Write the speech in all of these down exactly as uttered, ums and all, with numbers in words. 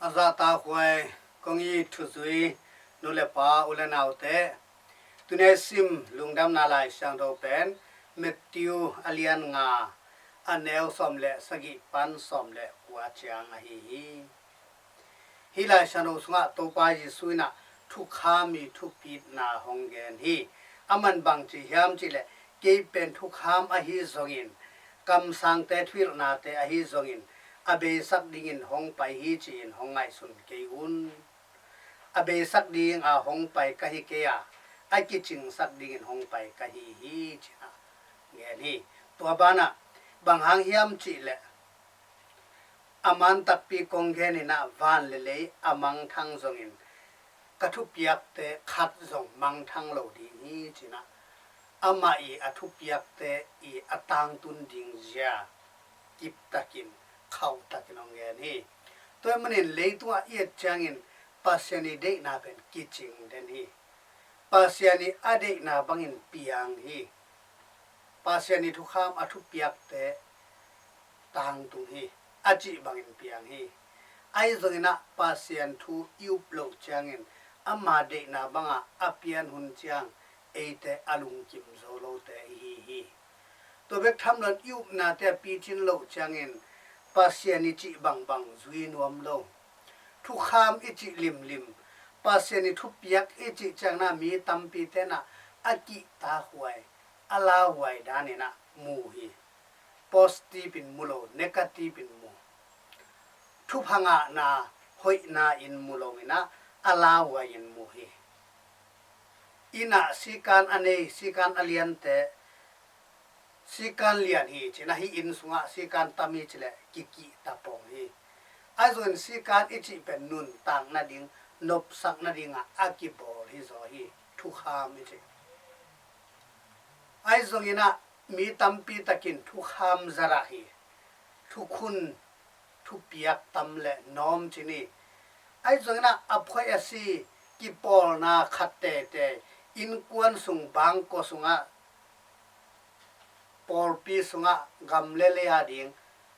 A zahtakhuai kong it thuzui nu le pa, u le naute, tuni a i sim lungdamna Lai Siangtho pen Matthew a lian nga, a neu sawm le sagih pan sawm le kua ciang ahi hi. Hih Lai Siangtho sungah Topa Jesuh in ah thukham i thupitna hong gen hi. Aman bang ci hiam cih leh, kei pen thukham ahi zongin, kamsangte thuhilhnate ahi zongin, a beisak dingin hong pai hi ci-in hong ngaihsun kei un. A beisak dinga hong pai ka hi kei a, a kicingsak dingin hong pai ka hi hi, ci-in ah gen hi. Tua banah bang hang hiam cih leh, a man takpi kong gen in ah van le lei a mangthang zongin, ka thupiakte khat zong mangthang lo ding hi, ci-in ah amah i a thupiakte i a tangtun ding zia kiptakin, khauhtakin hong gen hi. Tua ahih manin leitungah i et ciangin Pasian i deihna pen kicing den hi. Pasian i a deihna bangin piang hi. Pasian i thukham a thupiakte tangtung hi, a cih bangin piang hi. Ahi zongin ah Pasian thu i up loh ciangin, ama deihna bangah a pian hun ciang eite a lungkim zo lote i hi hi. Tua bek tham loin i upnate a picin loh ciangin Pasian i cih bangbang zui nuam lo. Thukham i cih limlim, Pasian i thupiak i cih ciangin ah mi tampite in ah a kihtakhuai, a lauhuai danin ah mu hi. Positive in mu lo, negative in mu. Thupha ngahna, hoihna in mu lo in ah a lauhuai in mu hi. Inn ah sikan a nei, sikan a liante, sikan lian hi ci-in ah hih inn sungah sikan tam hi ci leh kikihta pong hi. Ahi zongin sikan i cih pen nuntak nading, nopsak nadingah a kibawl hi zaw hi, thukham i cih. Ahi zongin ah mi tampi takin thukham zarah hi. Thukhun, thupiak tam le nawm ci ni. Ahi zongin ah a phoih a si kipawlna khat teitei, innkuan sung, bangkua sungah, pawlpi sungah, gam le lei a ding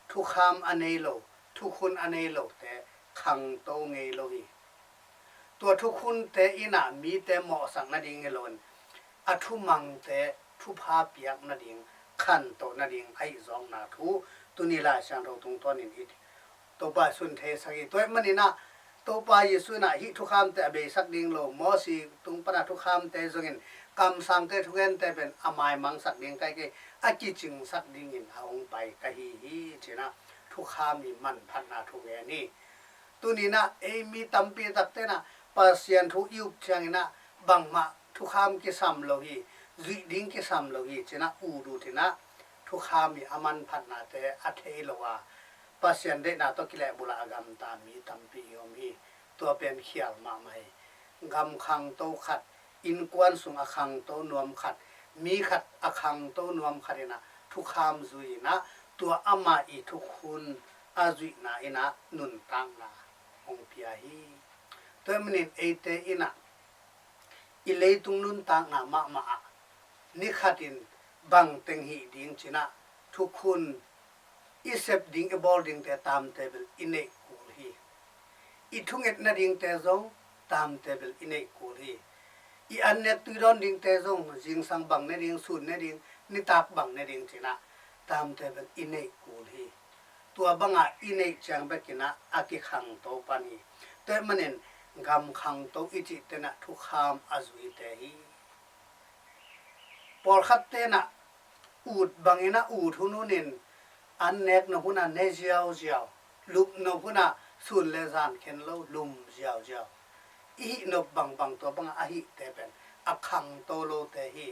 thukham a nei lo, thukhun a nei lote khangto ngei lo hi. Tua thukhunte in ah mite mawhsak nading hi loin, a thumangte thupha piak nading, khantoh nading ahi zawkna thu tuni Lai Siangtho tungtawnin i Topa Jesuh in theisak hi. Tua ahih manin ah Topa Jesuh in ah hih thukhamte a beisak ding lo, Mosi tung pan a thukhamte zongin, kamsangte thugente pen a maimangsak ding ka hi kei, a kicingsak dingin a hong pai ka hi hi, ci-in ah thukham i manphatna thu gen hi. Tuni-in ah ei mi tampi takte in ah Pasian thu i up ciangin ah bangmah thukham kisam lo hi, zuih ding kisam lo hi, ci-in ah ut ut in ah thukham i a manphatnate a thei lo a, Pasian deihna tawh kilehbulh a a gamta mi tampi i om hi. Tua pen khial mahmah hi. Gam khangto khat, innkuan sung a khangto nuam khat, mi khat a khangto nuam khat in ah thukham zui in ah, tua amah i thukhun a zuihna in ah nuntakna hong pia hi. Tua ahih manin eite in ah i leitung nuntakna mahmah ah ni khatin bang teng hih ding ci-in ah thukhun i sep ding, i bawl dingte tamte bel i neih kul hi. I thunget nadingte zong tamte bel i neih kul hi. I annek tuidawn dingte zong, zingsang bang ne ding, sun ne ding, nitak bang ne ding ci-in ah tamte bel i neih kul hi. Tua bangah i neih ciang bekin ah a kikhangto pan hi. Tua ahih manin gam khangto i cihte in ah thukham a zuite hi. Pawlkhatte in ah ut bangin ah ut hun hunin, an nek nop hun ah ne ziauziau, lup nop hun ah sun le zan khen lo lum ziauziau. I hih nop bangbang tua bangah a hihte pen a khangto lote hi.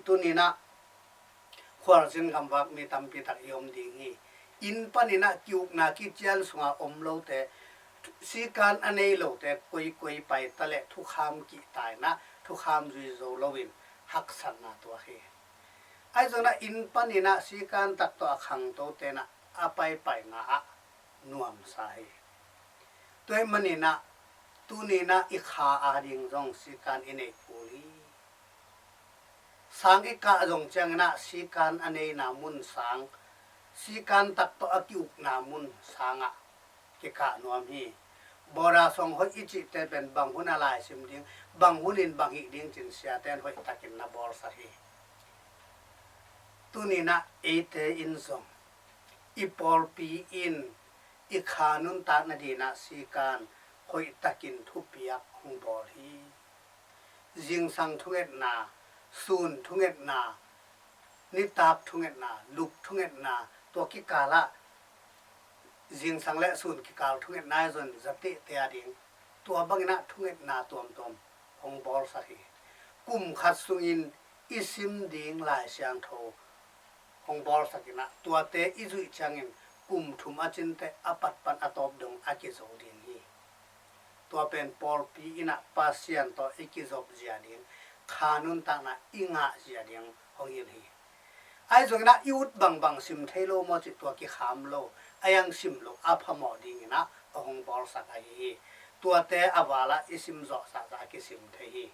Tuni-in ah khualzin gamvak mi tampi tak i om ding hi. Inn panin ah ki-ukna kician sungah om lote, sikan a nei lote koikoi pai ta leh thukham kihta in ah thukham zui zo loin haksatna tuak hi. Ahi zongin ah inn panin ah sikan tak tawh a khangtote in ah a paipaina ah nuamsa hi. Tua ahih manin ah tuni-in ah i kha a ding zong sikan i neih kul hi. Sang i kah zong ciangin ah sikan a neina mun sang, sikan tak tawh a ki-ukna mun sangah kikah nuam hi. Border song hoih i cihte pen bang hun a laisim ding, bang hunin bang hih ding cin siate in hoihtakin na bawlsak hi. Tuninah eite in zong i pawlpi in i kha nuntak nadinah sikan hoihtakin thupiak hong bawl hi. Zingsang thungetna, sun thungetna, nitak thungetna, lup thungetna, tua kikalah zingsang le sun kikal thungetna i zon zatehte a ding tua banginah thungetna tuamtuam hong bawlsak hi. Kum khat sungin i sim ding Lai Siangtho hong bawlsakinah tuate i zuih ciangin kum thum a cinteh a patpan a tawp dong a kizo ding hi. Tua pen pawlpi innah Pasian tawh i kizop zia ding kha nuntakna i ngah zia ding hong hil hi. Ahi zonginah i ut bangbang sim thei lo maw cih tua kikham lo, a iang sim lo a phamawh dinginah a hong bawlsak ahi hi. Tuate a valah i sim zawhsahzah a kisim thei hi.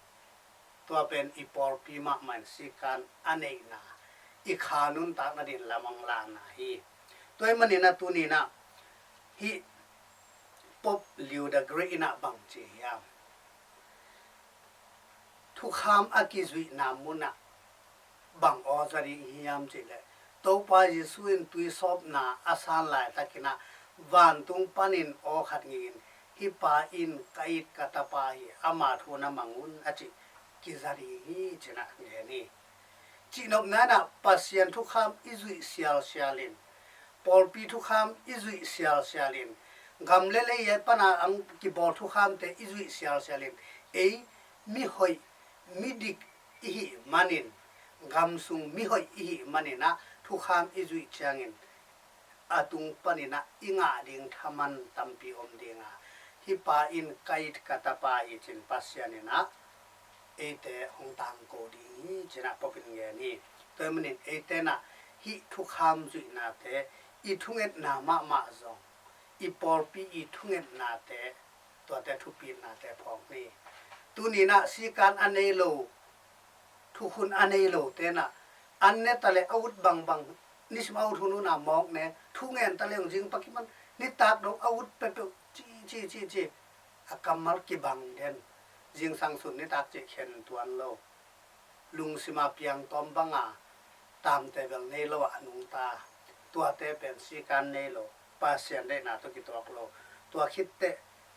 Tua pen i pawlpi mahmah in sikan a neihna, i kha nuntak nadin lam hong lahna hi. Tua hi maninah tuninah hih Pope Leo the Great innah bang ci hiam? Thukham a kizuihna munah bang aw za ding hiam cihleh, Topa Jesu in tuisawpna a san laitakinah vantung panin aw khat ngingin, hih pa in ka it ka tapa hi, ama thu na mang un, a cih kiza ding hi cinah gen hi. Cihnopna inah Pasian thukham i zuih sialsialin, pawlpi thukham i zuih sialsialin, gam le lei pana ang kibawl thukhamte i zuih sialsialin, ei mihoih midik i hih manin, gam sung mihoih i hih maninah thukham i zuih ciangin a tung paninah i ngah ding thaman tampi om dinga, hih pa in ka it ka tapa hi cin Pasian innah eite hong tangko ding hi cinah Pope in gen hi. Tua hi manin eite inah hih thukham zuihnate, i thungetna mahmah zong, i pawlpi i thungetnate, tuate thupitnate phawk ni. Tuninah sikan a nei lo, thukhun a nei lo tenah an ne taleh a ut bangbang, nisim a ut hunhunah mawk ne, thu ngen taleh hong zing pakiman nitak dong a ut peuhpeuh ci ci ci ci a kammal kibang den. Zingsang sun nitak cih khen tuan lo, lungsima piangtawm banga tamte bel nei lo ah a nungta, tuate pen sikan nei lo, Pasian deihna tawh kituak lo. Tua khitteh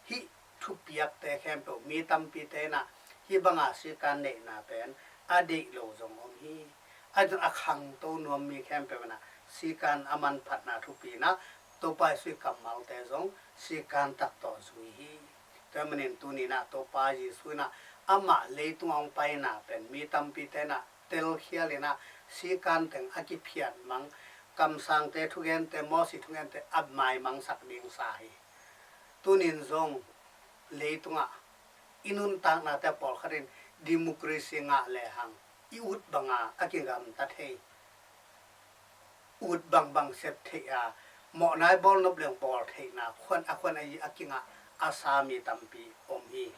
hih thupiakte khempeuh mi tampite inah hih banga sikan neihna pen a deih lo zong om hi. Ahi zong a khangto nuam mi khempeuh inah sikan a manphatna thupi inah Topa Jesu i kammalte zong sikan tak tawh zui hi. Tua hi manin tuninah Topa Jesu inah amah leitung a hong paina pen mi tampite inah telkhial inah sikan teng a kiphiat mang, kamsangte thugente, Mawsi thugente a maimangsak ding sa hi. Tunin zong leitungah i nuntaknate pawlkhat in democracy ngah lehang i ut banga a kigamta thei, ut bangbang sep theih a, mawhnai bawlnop leng bawl theihna khuan a khuan a i a kingah a sa mi tampi om hi.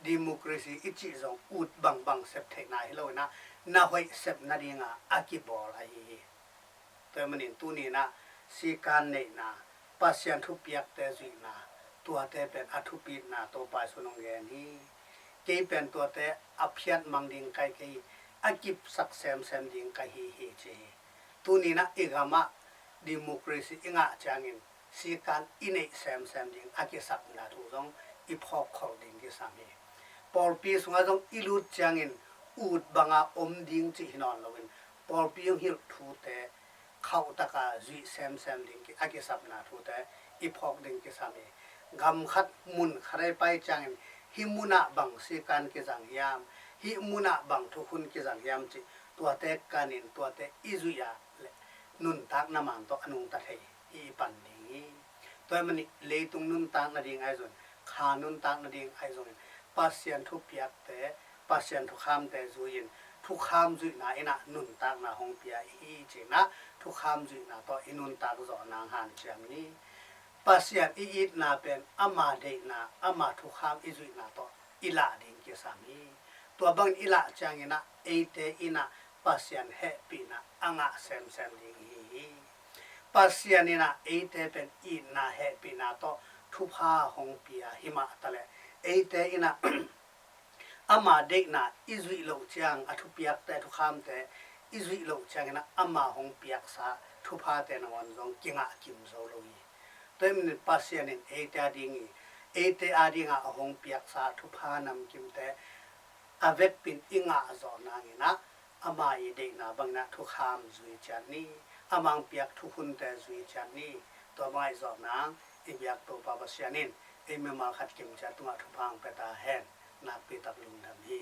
Democracy i cih zong ut bangbang sep theihna hi lo inah na hoih sep nadinga a kibawl ahi hi. Tua hi manin tuninah sikan neihna, Pasian thupiakte zuihna, tuate pen a thupitna Topa Jesu in hong gen hi. Kei pen tuate a phiat mang ding ka hi kei hi, a kipsak semsem ding ka hi hi ci hi. Tuninah i gamah democracy i ngah ciangin sikan i neih semsem ding a kisapna thu zong i phawkkhol ding kisam hi. Pawlpi sungah zong i lut ciangin ut banga om ding cih hi nawn loin pawlpi hong hilh thute khauhtaka zuih semsem ding a kisapna thute i phawk ding kisam hi. Gam khat mun khat a i pai ciangin hih munah bang sikan kizang hiam, hih munah bang thukhun kizang hiam cih tuate kanin tuate i zuih ah le nuntakna man tawh a nungta thei hi i pan ding hi. Tua hi manin leitung nuntak nading ahi zongin, kha nuntak nading ahi zongin Pasian thupiakte, Pasian thukhamte zui-in thukham zuihna innah nuntakna hong pia i hi cinah thukham zuihna tawh i nuntak zawh nang hanciam ni. Pasian i itna pen ama deihna, ama thukham i zuihna tawh i lah ding kisam hi. Tua bangin i lah cianginah eite innah Pasian hehpihna a ngah semsem ding i hi hi. Pasian innah eite pen itna hehpihna tawh thupha hong pia hi mah taleh, eite in ah ama deihna i zuih loh ciang, a thupiakte, thukhamte i zuih loh ciangin ah ama hong piaksa thuphate nangawn zong kingah kim zo lo hi. Tua ahih manin Pasian in eite a ding i, eite a dingah a hong piaksa thupha namkimte a vekpin i ngah zawh nangin ah ama i deihna bangin ah thukham zui ciat ni, ama hong piak thukhunte zui ciat ni. Tua bang ahi zawh nang i biak Topa Pasian in ei mimal khat kim ciat tungah thupha hong pia ta hen. Nakpi tak lungdam hi.